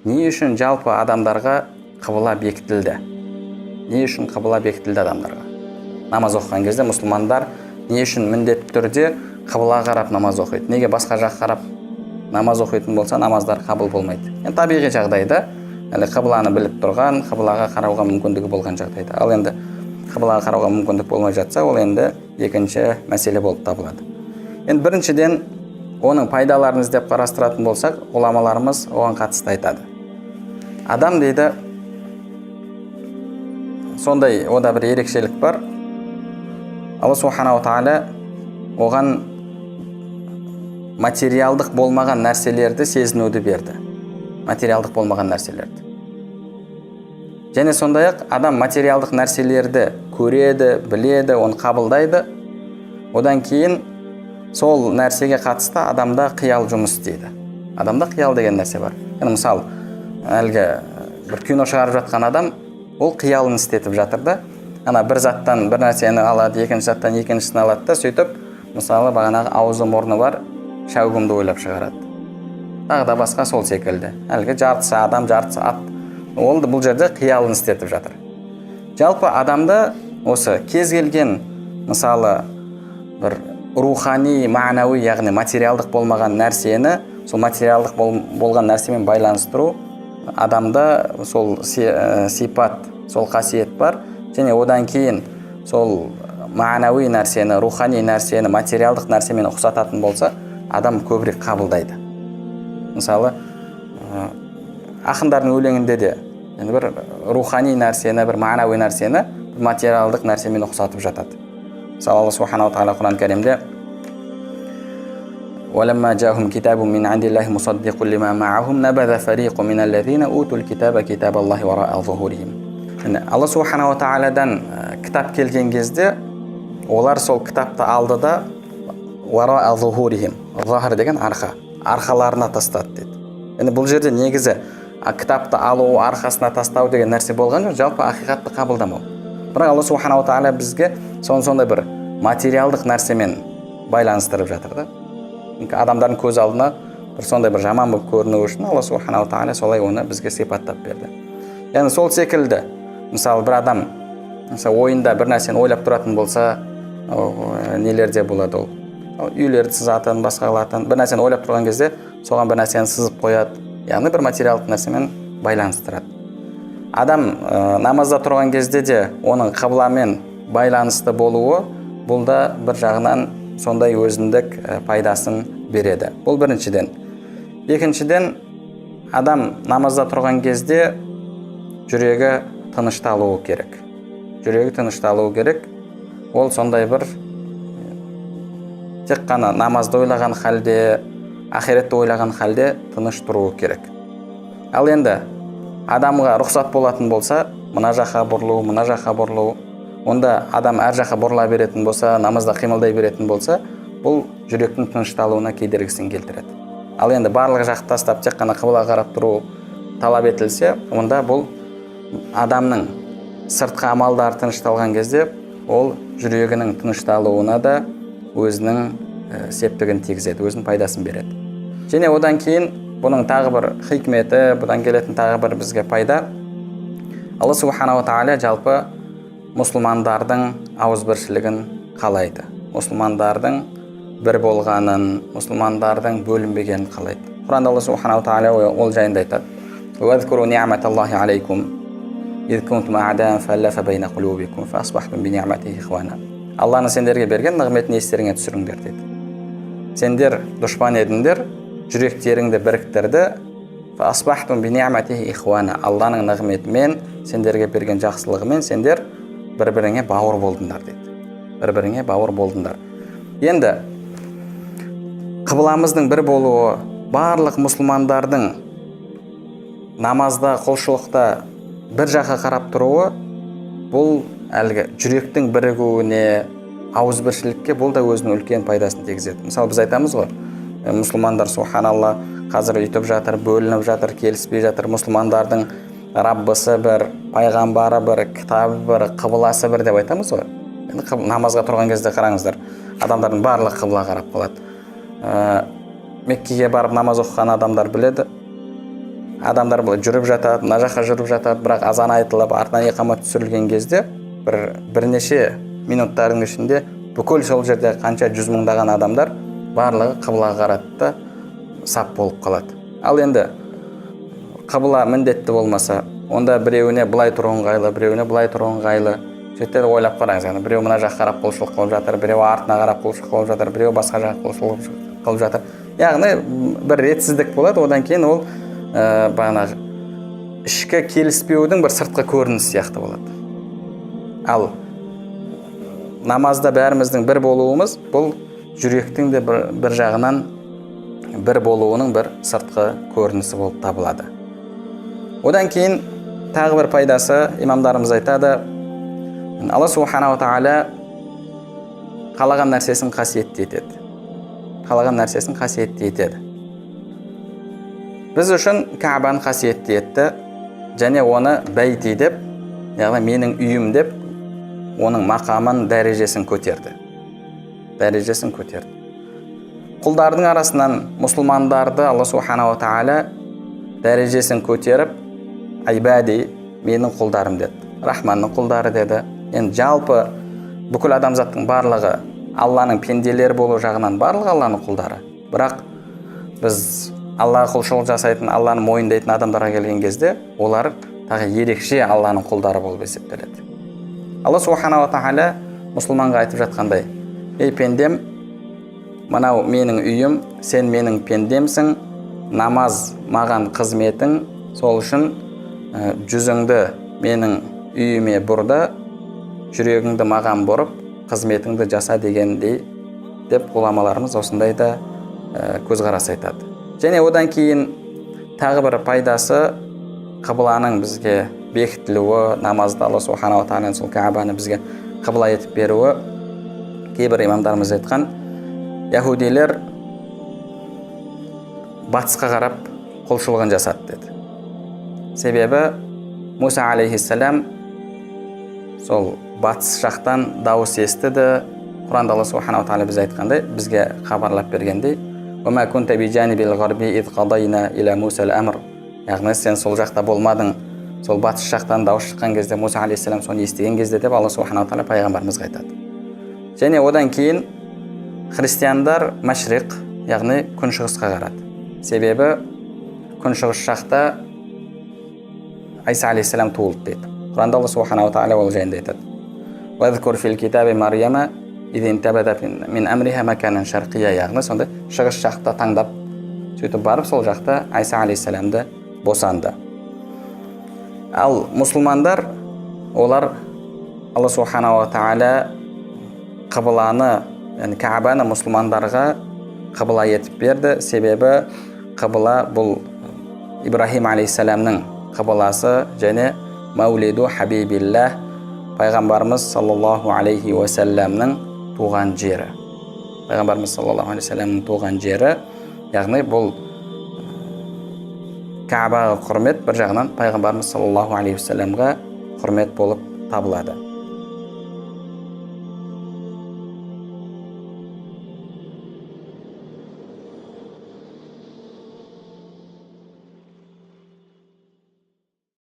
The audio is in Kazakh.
Не үшін жалпы адамдарға қыбыла бекітілді? Не үшін қыбыла бекітілді адамдарға? Намаз оқыған кезде мұсылмандар не үшін міндетті түрде қыбыла қарап намаз оқиды? Неге басқа жаққа қарап намаз оқитын болса, намаздар қабыл болмайды? Енді табиғи жағдайда әлі қыбыланы біліп тұрған, қыбылаға қарауға мүмкіндігі болған жағдайда. Ал енді қыбылаға қарауға мүмкіндік болмай жатса, ол енді екінші мәселе болып табылады. Енді біріншіден, оның пайдаларын іздеп қарастыратын болсақ, ғұламаларымыз оған қатысты айтады. Адам дейді, сондай ода бір ерекшелік бар. Алла субханала тағала оған материалдық болмаған нәрселерді сезінуді берді. Материалдық болмаған нәрселерді. Және сондай ақ адам материалдық нәрселерді көреді, біледі, оны қабылдайды. Одан кейін сол нәрсеге қатысты адамда қиял жұмыс істейді. Адамда қиял деген нәрсе бар. Яғни, мысалы, әлгі бір кино шығарып жатқан адам, ол қиялын істетіп жатыр да. Ана бір заттан бір нәрсені алады, екінші заттан екіншісін алады да, сөйтіп, мысалы, бағанағы аузы, мұрны бар шәугімді ойлап шығарады. Тағы да басқа сол секілді. Әлгі жартысы адам, жартысы ат. Ол бұл жерде қиялын істетіп жатыр. Жалпы адамда осы кез келген, мысалы, бір рухани, мағынауи, яғни материалдық болмаған нәрсені сол материалдық болған нәрсемен байланыстыру, адамда сол сипат, сол қасиет бар. Және одан кейін сол мағынауи нәрсені, рухани нәрсені материалдық нәрсемен ұқсататын болса, адам көбірек қабылдайды. Мысалы, ақындардың өлеңінде де енді бір рухани нәрсені, бір мағынауи нәрсені бір материалдық нәрсемен ұқсатып жатады. Мысалы, Алла субханала тағала Құран кәрімде: ولما جاءهم كتاب من عند الله مصدق لما معهم نبذ فريق من الذين أوتوا الكتاب كتاب الله وراء ظهورهم. Яғни, Алла субханала тағаладан кітап келген кезде, олар сол кітапты алды да, وراء ظهورهم, захр деген арқа, арқаларына тастады дейді. Енді бұл жерде негізі кітапты алу, арқасына тастау деген нәрсе болған жоқ, жалпы ақиқатты қабылдамау. Бірақ Алла субханала тағала бізге соны сондай бір материалдық нәрсемен байланыстырып жатыр да. Адамдардың көз алдына бір сондай бір жаман болып көріну үшін Алла субханала тағала солай оны бізге сипаттап берді. Яғни, сол секілді, мысалы, бір адам, мысалы, ойында бір нәрсені ойлап тұратын болса, ол, нелерде болады ол? Ол үйлерді сызатын, басқа қылатын, бір нәрсені ойлап тұрған кезде соған бір нәрсені сызып қояды, яғни бір материалдық нәрсемен байланыстырады. Адам намазда тұрған кезде де оның қыбламен байланысты болуы, бұл да бір жағынан сондай өзіндік пайдасын береді. Бұл біріншіден. Екіншіден, адам намазда тұрған кезде жүрегі тынышталуы керек. Жүрегі тынышталуы керек. Ол сондай бір тек қана намазды ойлаған халде, ақиретті ойлаған халде тыныш тұруы керек. Ал енді адамға рұқсат болатын болса, мына жаққа бұрылу, мына жаққа бұрылу, онда адам әр жаққа бұрыла беретін болса, намазда қимылдай беретін болса, бұл жүректің тынышталуына кедергісін келтіреді. Ал енді барлық жақты тастап, тек қана қыбылаға қарап тұру талап етілсе, онда бұл адамның сыртқы амалдары тынышталған кезде, ол жүрегінің тынышталуына да өзінің септігін тигізеді, өзінің пайдасын береді. Және одан кейін бұның тағы бір хикметі, бұдан келетін тағы бір бізге пайда: Алла субханала тағала жалпы мұсылмандардың ауызбіршілігін қалайды, мұсылмандардың бір болғанын, мұсылмандардың бөлінбегенін қалайды. Құранда Алла субханала тағала ол жайында айтады: واذكروا نعمة الله عليكم إذ كنتم أعداء فألف بين قلوبكم فأصبحتم بنعمته إخوانا. Алланың сендерге берген нығметін естеріңе түсіріңдер дейді. Сендер дұшпан едіңдер, жүректеріңді біріктірді. فأصبحتم بنعمته إخوانا. Алланың нығметімен, сендерге берген жақсылығымен сендер бір біріңе бауыр болдыңдар дейді. Бір біріңе бауыр болдыңдар. Енді қыбыламыздың бір болуы, барлық мұсылмандардың намазда, құлшылықта бір жаққа қарап тұруы, бұл әлгі жүректің бірігуіне, ауызбіршілікке, бұл да өзінің үлкен пайдасын тигізеді. Мысалы, біз айтамыз ғой, мұсылмандар, субханалла, қазір өйтіп жатыр, бөлініп жатыр, келіспей жатыр, мұсылмандардың раббысы бір, пайғамбары бір, кітабы бір, қыбыласы бір деп айтамыз ғой. Енді намазға тұрған кезде қараңыздар, адамдардың барлығы қыбыла қарап қалады. Меккеге барып намаз оқыған адамдар біледі. Адамдар былай жүріп жатады, мына жаққа жүріп жатады, бірақ азан айтылып, артынан иқамат түсірілген кезде бірнеше минуттардың ішінде бүкіл сол жерде қанша жүз мыңдаған адамдар барлығы қыблаға қарады да сап болып қалады. Ал енді қыбла міндетті болмаса, онда біреуіне былай тұру ыңғайлы, біреуіне былай тұру ыңғайлы. Сөйтіп ойлап қараңыз, яғни біреу мына жаққа қарап құлшылық қылып жатыр, біреу артына қарап құлшылық қылып жатыр, біреу басқа жаққа құлшылық қылып жатыр. Яғни бір ретсіздік болады. Одан кейін ол бағанағы ішкі келіспеудің бір сыртқы көрінісі сияқты болады. Ал намазда бәріміздің бір болуымыз бұл жүректің де бір жағынан бір болуының бір сыртқы көрінісі болып табылады. Одан кейін тағы бір пайдасы, имамдарымыз айтады, Алла субханала тағала қалаған нәрсесін қасиетті етеді. Қалаған нәрсесін қасиетті етеді. Біз үшін Кәбаны қасиетті етті және оны бәйти деп, яғни менің үйім деп, оның мақамын, дәрежесін көтерді. Дәрежесін көтерді. Құлдардың арасынан мұсылмандарды Алла субханала тағала дәрежесін көтеріп, айбади, менің құлдарым деді, Рахманның құлдары деді. Енді жалпы бүкіл адамзаттың барлығы Алланың пенделері болу жағынан барлығы Алланың құлдары. Бірақ біз Аллаға құлшылық жасайтын, Алланы мойындайтын адамдарға келген кезде, олар тағы ерекше Алланың құлдары болып есептеледі. Алла субханала тағала мұсылманға айтып жатқандай: ей пендем, мынау менің үйім, сен менің пендемсің, намаз маған қызметің, сол үшін жүзіңді менің үйіме бұр да, жүрегіңді маған бұрып, қызметіңді жаса дегендей деп ғұламаларымыз осындай да көзқарас айтады. Және одан кейін тағы бір пайдасы, қыбланың бізге бекітілуі, намазда Алла субханала тағаланың сол Кәбаны бізге қыбла етіп беруі. Кейбір имамдарымыз айтқан, яхудилер батысқа қарап құлшылығын жасады деді. Себебі Муса алейхиссалам сол батыс жақтан дауыс естіді. Құранда Алла субханала тағала біз айтқандай, бізге хабарлап бергендей, яғни сен сол жақта болмадың, сол батыс жақтан дауыс шыққан кезде, Муса алейхиссалам соны естіген кезде деп Алла субханала тағала пайғамбарымызға айтады. Және одан кейін христиандар машриқ, яғни күншығысқа қарады. Себебі күншығыс жақта Айса алейхиссалам туылды дейді. Құранда Алла субханала тағала ол жайында айтады: яғни сондай шығыс жақта таңдап, сөйтіп барып сол жақта Айса алейхиссаламды босанды. Ал мұсылмандар, олар Алла субханала тағала қыбланы, яғни Кәбаны мұсылмандарға қыбла етіп берді. Себебі қыбла бұл Ибраһим алейхиссаламның қыбласы және мәулиду хабибиллах, пайғамбарымыз саллаллаху алейхи уассаламның туған жері, пайғамбарымыз саллаллаху алейхи уассаламның туған жері. Яғни бұл Кәбаға құрмет, бір жағынан пайғамбарымыз саллаллаху алейхи уассаламға құрмет болып табылады.